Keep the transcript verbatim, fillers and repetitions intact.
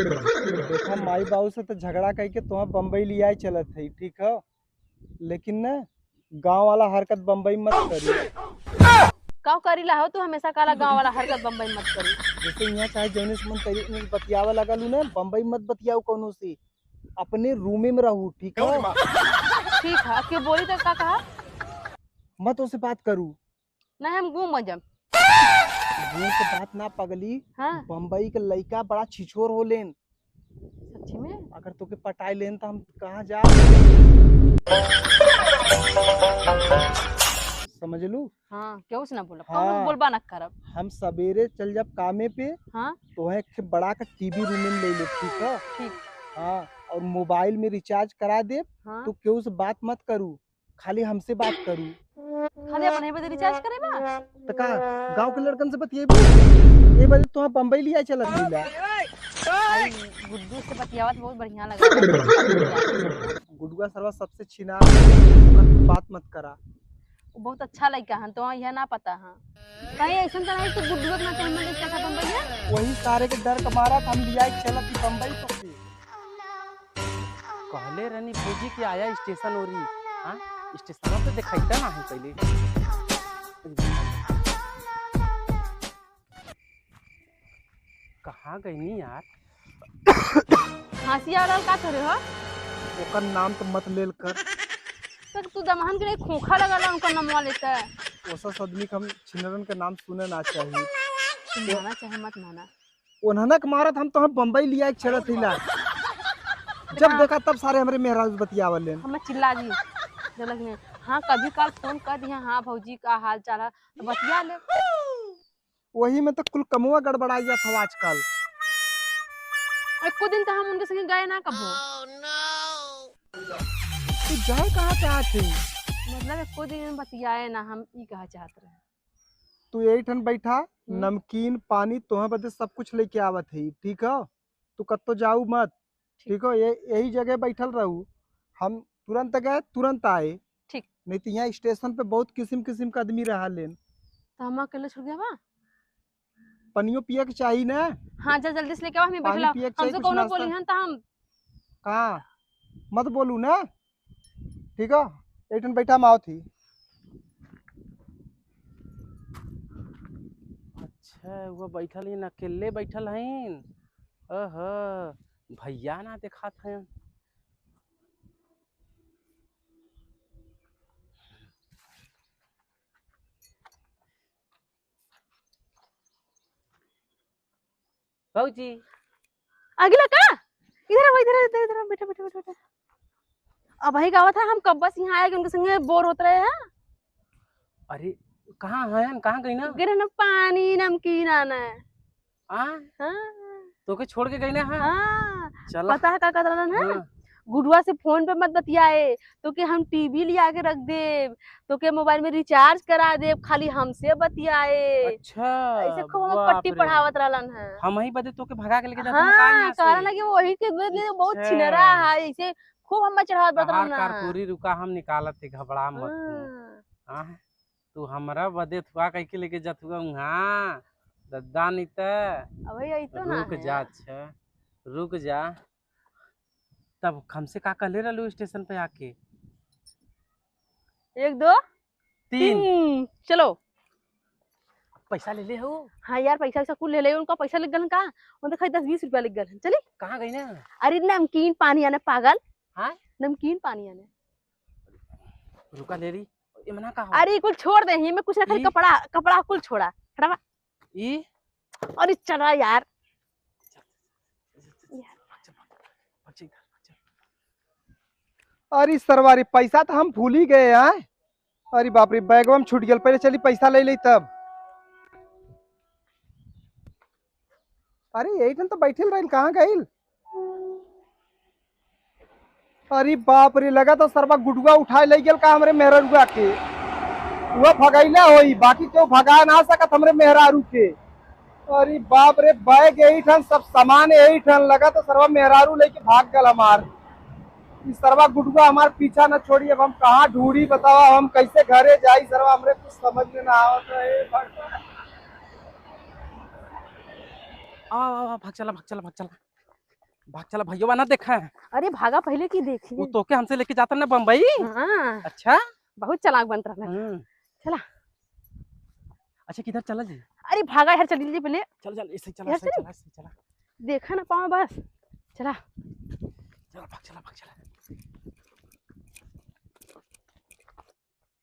देखा, माई बाबू से तो झगड़ा करके तोहा बम्बई लियाए चलत है, ठीक है, लेकिन ना, गाँव वाला हरकत बम्बई मत करी। का करीला हो तू? हमेशा काला गाँव वाला हरकत बम्बई मत करी। जैसे यहाँ चाहे जौने से मन तैने से बतियावे लगलू ना, बम्बई मत बतियाऊ कौनो से, अपने रूमे में रहू, ठीक है? ठीक है, अब क्यों बोली तो का कहा? मत उसे बात करू। नहीं, हम गूं मजम। गूं के बात ना पगली, हाँ। बम्बई के लइका बड़ा छिछोर होलेन। सच्ची में? अगर तोके पटाई लेन तो हम कहाँ जा? समझ लू? हाँ, केहू से ना बोलब, हाँ। कौनो बोलबा ना करब। हम सवेरे चल जाब कामे पे, हाँ। तो एक ठे बड़ा का टीवी रूमे में ले लेब, ठीक है? ठीक। हाँ, और मोबाइल में रिचार्ज करा देब, हाँ। तो केहू से बात मत करू, खाली हमसे बात करू। खाली अपने बदे रिचार्ज करे बा? त का गाँव के लड़कन से बतियेबू? ए बदे तोहा बम्बई लिया चलत लीला। भाई, गुड्डू से बतियावत बहुत बढ़िया लगा। गुडुआ सरवा सबसे छिनार, ओकर तू बात मत करा। वो बहुत अच्छा लड़का हन, तो यह ना पता है। कहीं ऐसा तो नहीं कि गुड्डू अपना टाइम में लेके था बम्बई है? वही सारे के डर के मारा हम लिया चलत ही बम्बई तो। कहले रहनी भौजी कि आया स्टेशन ओरी। हाँ, स्टेशन पे देखाइता ना हम पहले। कहाँ गईनी यार? हँसी आ रहल का तोरे हो? ओकर नाम तो मत लेल कर। तक तू दमहन के नहीं खोखा लगा ला उनका नमवा लेता है। ओसा सदमी के हम छिनरन के नाम सुने ना चाहिए। तू माना चाहे मत माना। ओन्हना के मारत हम तोहे बम्बई लिया के छेड़त हिला। जब हाँ। देखा तब सारे हमरे मेहरारू से बतियावल लेन। हम चिल्ला जी। जलक में, हाँ, कभी काल फोन कर दिया, "हाँ भौजी, का हाल चाल है?" तो बतिया ले। वही में तो कुल कमुआ गड़बड़ाई जात हो आजकल। एको दिन तो हम उनके संगे गए ना कबो। तू जाए कहाँ चाहत है? मतलब एको दिन में बतियाए ना, हम ई कहा चाहत रहे। तू यही ठन बैठा, हम्म। नमकीन, पानी, तोहे बदे सब कुछ लेके आवत है, ठीक हो? तू कत्तो जाऊ मत, ठीक। ठीक हो? ये, यही जगह बैठल रहू, हम तुरंत गए, तुरंत आए। ठीक। नहीं तो यहाँ स्टेशन पे बहुत किसिम किसिम के आदमी रहा लेन। तो हम अकेले छुड़ गया बा? पनियो पिए के चाही ना। हाँ, जा जल्दी से लेके आवा, हम पानी बैठल पिए के चाही, हमसे कुछ कौनो नाश्ता। बोली हन तो हम कहाँ? मत बोलू ना। ठीक है, एक ठन बैठा, हम आवत ही। अच्छा, वो बैठल ही ना, अकेले बैठल हईन। ओहो, भैया ना देखात हैं। भौजी। अगिला का? इधर आओ, इधर, इधर, इधर, बैठा, बैठा, बैठा, बैठा। अब वही गावत है, हम कब से यहाँ आए कि उनके संगे बोर होत रहे हैं। अरे, कहाँ हैं? कहाँ गई ना? गिरे ना पानी, नमकीन आना है। आ? हाँ। तोके छोड़ के गई ना, हाँ? हाँ। चला। पता है का कहत रहलन है? हाँ। गुडुआ से फोन पे मत बतियाए, तोके हम टीवी लिया के रख देब, तोके मोबाइल में रिचार्ज करा देब, खाली हमसे बतियाए। अच्छा, ऐसे खूब हम बाप पट्टी रे। पढ़ावत रहलन है। हम ही बदे तोके भगा के लेके जात हन का हाँ, यहाँ से? कहला ना कि वही के बदले बहुत अच्छा। छिनरा है, ऐसे खूब हम चढ़ावत बरत रहलन है। कारकुरी रुका, हम निकालत थे, घबरा मत तू। हाँ। हाँ, तू हमरा बदे थुआ कह के लेके जात हुआ वहाँ, दद्दा नहीं त। अबे यही तो ना रुक है। जा, अच्छा, रुक जा। तब हमसे का कहले रहलू स्टेशन पे आके? एक, दो, तीन। तीन। चलो। पैसा ले ले हो? हाँ यार, पैसा वैसा कुल ले ले। उनका पैसा लिख गलन का? उनका खाली दस बीस रुपया लिख गलन। चली? कहाँ गई ना? अरे नमकीन पानी आने पागल। हाँ? नमकीन पानी आने। रुका ले रही। ये मना का हो? अरे कुल छोड़ दे, ये में कुछ ना, खाली ई? कपड़ा, कपड़ा कुल छोड़ा। हटावा। ई? अरे चला यार। अरे सरवा रे, पैसा तो हम भूल ही गए हैं। अरे बाप रे, बैगवा में छूट गया। पहले चली पैसा ले ले तब। अरे यही ठन तो बैठल रहिल, कहाँ गइल? अरे बाप रे, लगा तो सरवा गुडुआ उठाए ले गेल का हमरे मेहररुआ के। वो भगैले होई, बाकी केहू भगा ना सकत हमरे मेहरारू के। अरे बाप रे, बैग यही ठन, सब सामान यही ठन, लगा तो सरवा मेहरारू लेके भाग गल हमार। ई सरवा गुडुआ हमार पीछा न छोड़ी, अब हम कहाँ ढूंढी बतावा, हम कैसे घरे जाई सरवा, हमरे कुछ समझ में ना आवत है, हे भगवान। आवा, आवा, आवा, भाग चला, भाग चला, भाग चला। भाग चला, भैया ना देखा। अरे भागा पहले की देखी। वो तोके हमसे लेके जाता ना बम्बई। हाँ। अच्छा। बहुत चालाक बनत रहना। हम्म। चला। अच्छा, किधर चला जी? अरे भागा, इधर चली जी पहले। चल, चल, ऐसे ही चला, इधर ऐसे ही चली? चला, ऐसे ही चला। देखा ना पावा बस। चला। चला, भाग चला, भाग चला।